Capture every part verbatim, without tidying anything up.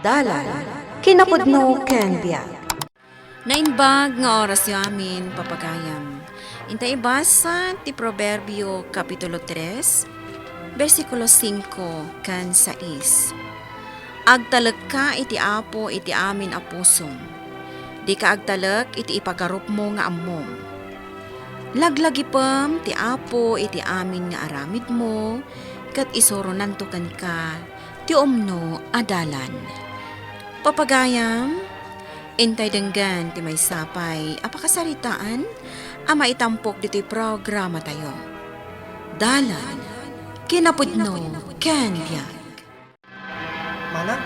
Dalan, kinapudno ken biag. Naimbag nga orasyo amin, papagayam. Inta ibasa ti Proverbio, Kapitulo tres, bersikulo singko ken sais. Agtalekka iti Apo iti amin a pusom. Dika agtalek iti ipagarupmo nga ammom. Laglagipem ti Apo iti amin nga aramidmo, ket isuronanto kenka ti umno a dalan. Papagayam, intay denggen ti maysa pay a pakasaritaan a maitampok ditoy programatayo. Dalan, kinapudno, ken biag. Manang,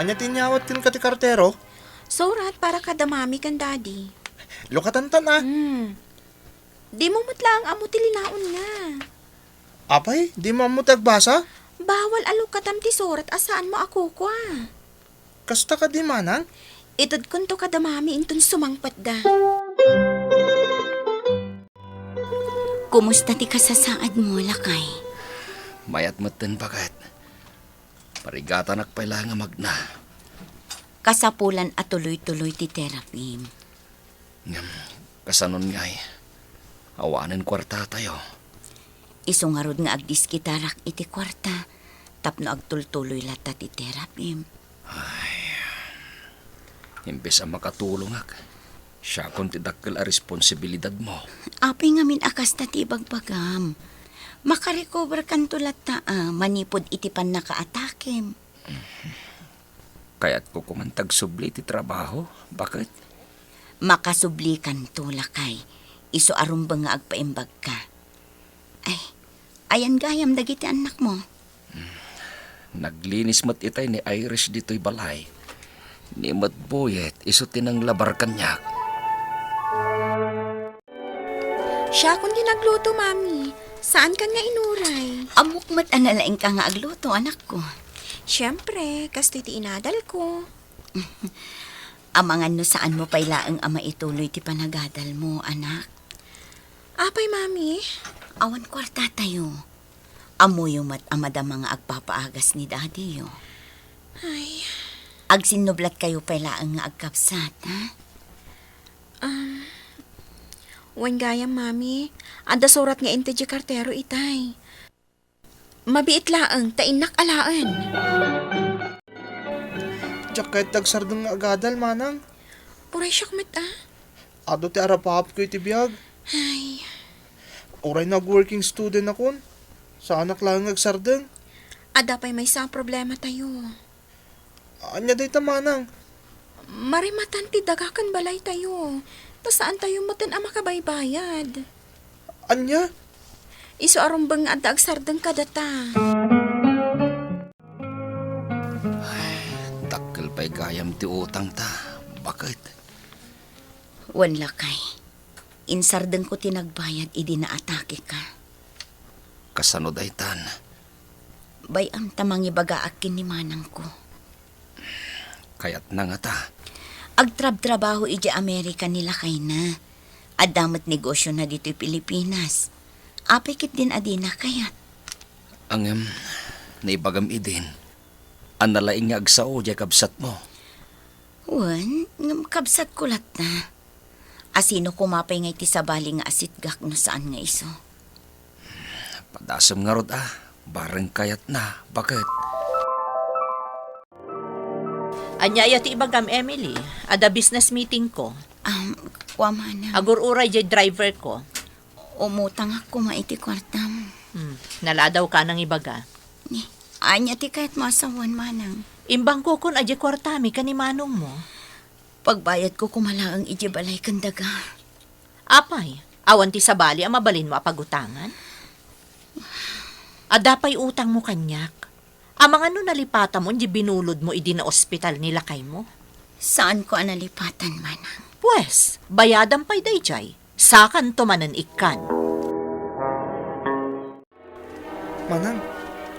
ania ti inyawat kenka ti kartero? Surat para kada mami ken daddy. Lukatantan, a. Hmm. Dimo met laeng ammo ti linaonna. Apay, dimo ammo ti agbasa? Bawal a lukatam ti surat a saanmo a kukua. Kasta kadi, manang? Itedkonto kada mami inton sumangpetda. Kumusta ti kasasaadmo, lakay? Mayat metten, baket. Parigatanak pay la nga magna. Kasapulan a tuloy-tuloy ti terapim. Ngem, kasanon ngay? Awanen kuartatayo. Isu ngarud nga agdiskitarak iti kuarta tapno agtultuloy latta ti terapim. Ay, imbes a makatulongak, siakon ti dakkel a responsibilidadmo. Apay ngamin a kasta ti ibagbagam? Makarecoverkanto latta a manipud iti pannakaatakem. Kayatko koman ti agsubli iti trabaho, baket? Makasublikanto, lakay, isu a rumbeng nga agpaimbagka. Ay, ayan gayam dagiti annakmo? Naglinis met itay ni Irish ditoy balay. Ni met buyet, isu ti nanglabar kaniak. Siakon ti nagluto, Mami. Saankan nga inuray. Ammok met a nalaingka nga agluto, anakko. Siempre, kastoy ti inadalko. Amangan no saanmo pay laeng a maituloy ti panagadalmo, anak. Apay, Mami? Awan kuartatayo. Ammoyo met a madama nga agpapaagas ni dadiyo. Ay. Agsinnublatkayo pay laeng nga agkabsat, ha? Um, wen gayam, Mami. Adda surat nga inted diay kartero itay. Mabiit laeng, ta innak alaen. Diak kayat ti agsardeng nga agadal, manang. Uray siak met, a. Adu ti arapaapko iti biag. Ay. Uray nag-working student akon, saanak laeng nga agsardeng. Adda pay maysa a problematayo. Ania dayta, manang? Marimatan ti daga ken balaytayo, ta saantayo metten a makabaybayad. Ania? Isu a rumbeng nga adda agsardeng kadata. Ay, dakkel pay gayam ti utangta. Baket? Wen, lakay. Insardengko ti nagbayad idi naatakeka. Kasano daytan? Bay-am ta mangibagaak ken ni manangko. Kayatna ngata? Agtrabtrabaho idiay Amerika ni lakayna. Adda met negosiona ditoy Pilipinas. Apay ketdin a dina kayat? Ngem, naibagam idin a nalaing nga agsao diay kabsatmo. Wen, ngem kabsatko latta. Asino koma pay ngay ti sabali nga asitgak no saan nga isu? Padasem ngarud a, bareng kayatna, baket? Ania aya ti ibagam, Emily? Adda business meetingko. Um, kua, manang. Agur-uray diay driverko. Umutangak koma iti kuartam. Hmm, naladawka nangibaga. Ni, ania ti kayatmo a sawen, manang? Imbangkokon a diay kuartami ken ni manongmo. Pagbayadko koma laeng idiay balay ken daga. Apay, awan ti sabali a mabalinmo a pagutangan? Adda pay utangmo kaniak. Amangan no nalipatamon diay binulodmo idi naospital ni lakaymo? Saanko a nalipatan, manang. Pues, bayadam pay daydiay. Sakanto manen ikkan. Manang,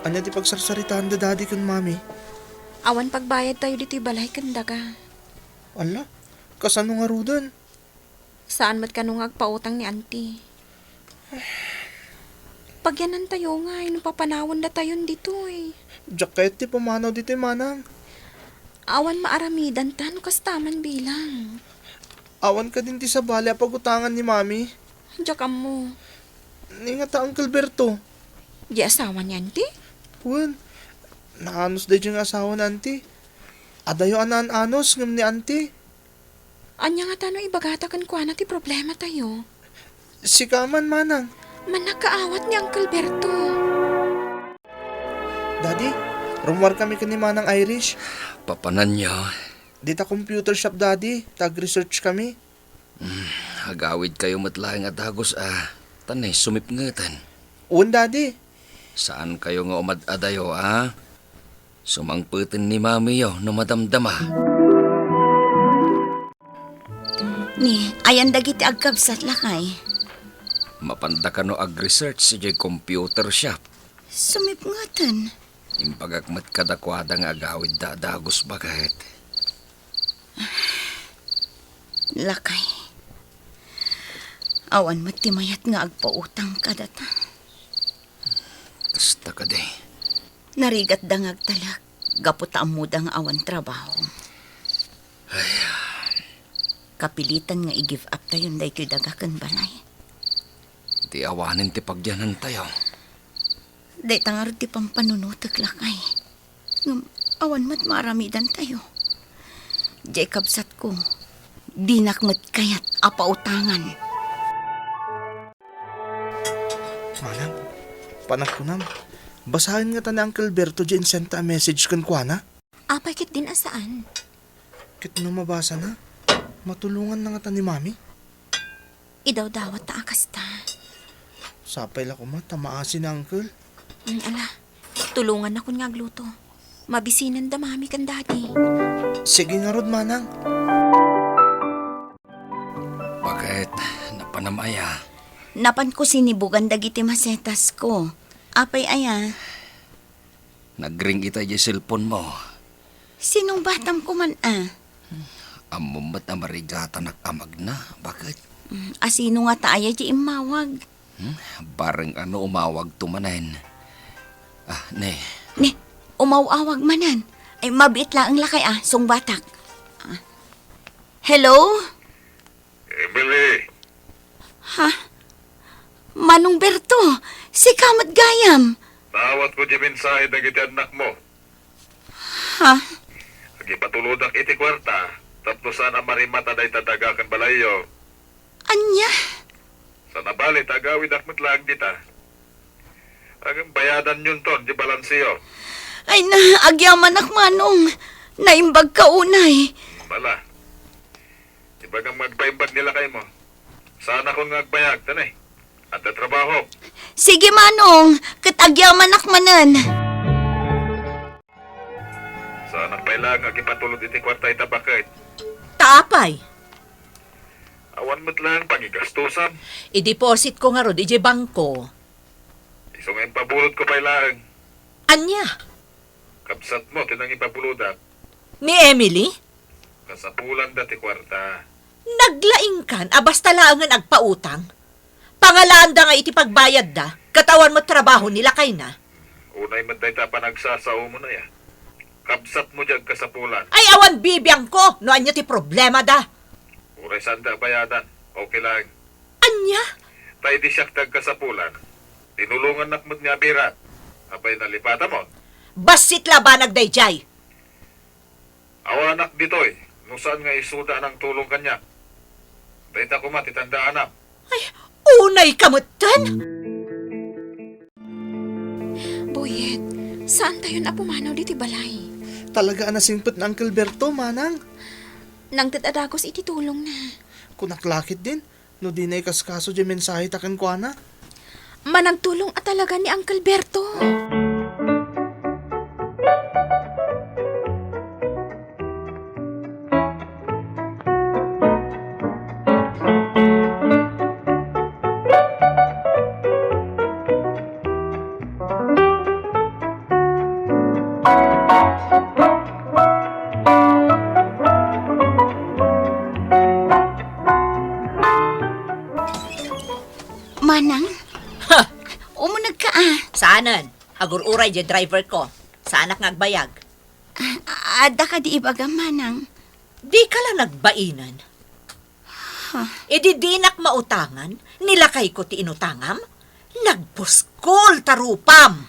ania ti pagsarsaritaanda dadi ken mami? Awan pagbayadtayo ditoy balay ken daga. Ala, kasano ngaruden? Saan met kano nga agpautang ni Auntie. Pagyanantayo ngay no papanawendatayon ditoy. Diak kayat ti pumanaw ditoy, manang. Awan maaramidanta no kasta man bilang. Awan kadin ti sabali a pagutangan ni Mami? Diak ammo. Ni ngata Uncle Berto? Di asawa ni Auntie? Wen, naanus daydiay nga asawa ni Auntie. Adayo a naan-anus ngem ni Auntie. Ania ngata no ibagata kenkuana ti problematayo? Sika man, Manang. Manakaawat ni Uncle Berto. Daddy, rummuarkami ken ni Manang Irish. Papananyo? Dita computer shop, Daddy, ta ag-researchkami. Hmm, agawidkayo met laeng a dagus a, ta ne, sumipngeten. Wen, Daddy. Saankayo nga umad-adayo, a? Sumangpeten ni Mamiyo no madamdama. Ni, ayan dagiti agkabsat, lakay. Mapanda kano ag-research idiay computer shop? Sumipngeten. Imbagak met kadakuada nga agawidda a dagus baket. Lakay, awan met ti mayat nga agpautang kadata. Kasta kadi. Narigatda nga agtalek gapu ta ammoda nga awan trabaho. Ay. Kapilitan nga i-give up tayon daytoy daga ken balay. Di awanen ti pagyanantayo. Dayta ngarud ti pampanunotek, lakay. Ngem awan met maaramidantayo. Diay kabsatko, dinak met kayat a pautangan. Manang, panagkunam, basaen ngata ni Uncle Berto diay insenta a message kenkuana? Apay ket din a saan? Ket no mabasana, matulonganna ngata ni Mami? Idawdawat ta a kasta. Sapay la koma ta maasi ni Uncle. Mm, ala, tulongannakon nga agluto. Mabisinanda Mami ken Daddy. Sige ngarud, Manang. Baket, napanam aya? Napanko sinibugan dagiti masetasko. Apay aya? Nagring ita idiay cellphone mo. Sinungbatam koman a? Ammom met a marigatanak a magna, baket? Mm, asino ngata aya diay immawag? Hmm? Bareng ano umawagto manen. Ah, ne. Ne, umaw-awag manen. Ay, mabiit laeng lakay a, sungbatak. Ah. Hello? Emily! Ha? Manong Berto, sika met gayam? Naawatko diay mensahe dagiti annakmo. Ha? Agipatulodak iti kuarta, tapno saan a marimata dayta daga ken balayyo. Ania? Saan a bale ta agawidak met laeng dita. Ngem bayadanyonton ti balanseyo. Ay na, agyamanak, Manong. Naimbagka unay. Bala. Ibagam nga agpaimbag ni lakaymo. Saanakon nga agbayag, ta ne, adda trabaho. Sige, Manong, ket agyamanak manen. Saanak pay laeng nga agipatulod iti kuarta ita, baket. Ta apay? Awan met laeng pangigastosan. I-depositko ngarud idiay bangko. Isu nga impabulodko pay laeng. Ania? Kabsatmo ti nangipabulodak. Ni Emily? Kasapulanda ti kuarta. Naglaingkan a basta laengen agpautang? Pangalaanda nga iti pagbayadda, ket awan met trabaho ni lakayna. Unay met dayta a panagsasaomo, aya. Kabsatmo diay agkasapulan. Ay, awan bibiangko no ania ti problemada. Uray saanda a bayadan, okay laeng. Ania? Ta idi siak ti agkasapulan, tinulongannak met nga abirat. Apay, nalipatamon? Bassit la a banag daydiay. Awanak ditoy, no saan nga isuda a nangtulong kaniak. Dayta koma ti tandaanam. Ay, unayka metten? Boyet, saantayon a pumanaw ditoy balay. Talaga a nasingpet ni Uncle Berto, Manang. Nangted a dagus iti tulongna. Kunak la ketdin, no dina ikaskaso diay mensaheta kenkuana. Managtulong a talaga ni Uncle Berto. Manang? Ha! Umunegka a. Saanen. Agur-uray diay driverko. Saanak nga agbayag. A-, Adda kadi ibagam, manang? Dika la nagbainan. Ha? Idi dinak mautangan, ni lakayko ti inutangam? Nagbuskol ta rupam!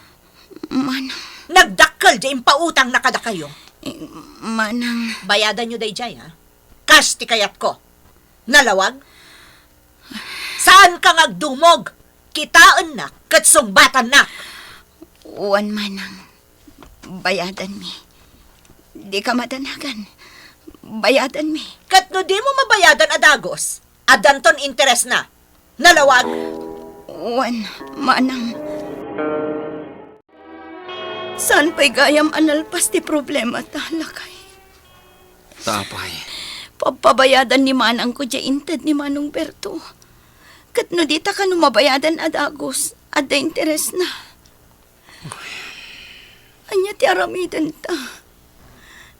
Manang. Nagdakkel di impautangna kadakayo. Eh, manang. Bayadanyo daydiay, ha? Kas ti kayatko. Nalawag? Saanka nga agdumog? Kitaennak ket sungbatannak. Wen, manang. Bayadanmi. Dika madanagan. Bayadanmi. Ket no dimo mabayadan a dagus, addanton interesna. Nalawag? Wen, manang. Saan pay gayam a nalpas ti problemata, lakay? Ta apay? Pagpabayadan ni manangko diay inted ni Manong Berto. Ket no dita kano mabayadan a dagus, adda interesna. Ania ti aramidenta?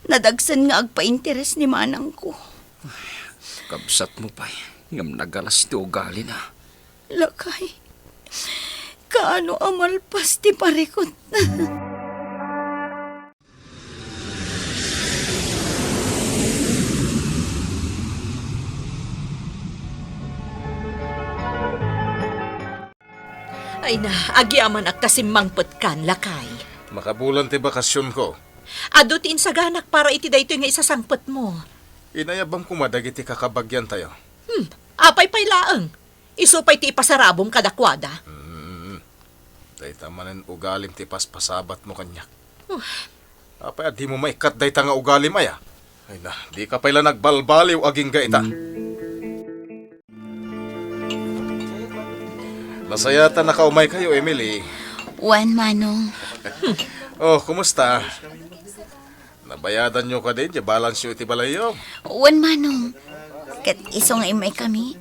Nadagsen nga agpainteres ni manangko. Kabsatmo pay, ngem nagalas ti ugalina. Lakay, kaano a malpas ti parikutna? Ay na, agyamanak ta simmangpetkan, lakay. Makabulan ti bakasionko. Adu ti insaganak para iti daytoy nga isasangpetmo. Inayabam koma dagiti kakabagiantayo. Hmm, apay pay laeng? Isu pay ti ipasarabom kadakuada. Hmm, dayta manen ugalim ti paspasabatmo kaniak. Uh. Apay a dimo maikkat dayta nga ugalim aya? Ay na, dika pay la nagbalbaliw agingga ita. Nasayaat a nakaumaykayo, Emily. Wen, Manong. Oh, kumusta? Nabayadanyo kadi diay balance-yo iti balayyo? Wen, Manong. Ket isu nga immaykami,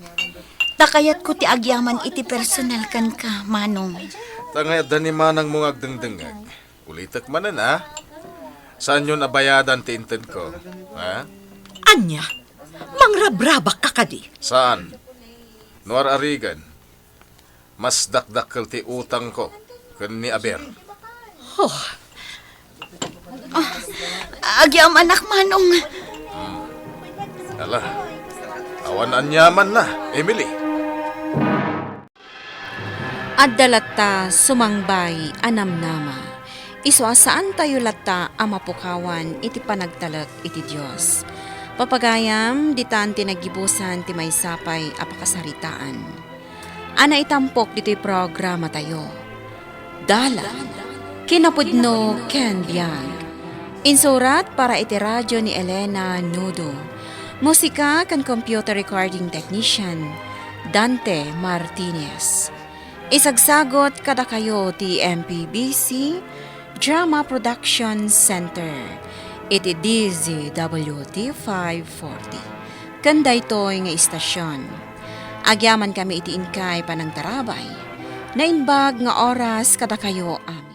ta kayatko ti agyaman iti personal kenka, Manong. Ta ngay adda ni manangmo nga agdengdengngeg. Ulitek manen, a? Saanyon a bayadan ti intedko, a? Ania? Mangrabrabakka kadi? Saan? No ar-arigen, mas dakdakkel ti utangko ken ni Aber. Oh. Ah, agyamanak, Manong. Hmm. Ala, awan aniamanna, Emily. Adda latta sumangbay a namnama. Isu a saantayo latta a mapukawan iti panagtalek iti Dios. Papagayam, ditan ti naggibusan ti maysa pay a pakasaritaan a naitampok ditoy programatayo. Dalan, kinapudno ken biag. Insurat para iti radio ni Elena Nudo. Musika ken computer recording technician, Dante Martinez. Isagsagot kadakayo ti M P B C Drama Production Center iti D Z W T five forty. Ken daytoy nga istasyon, agyamankami iti inkay panangtarabay. Naimbag nga oras kadakayo amin.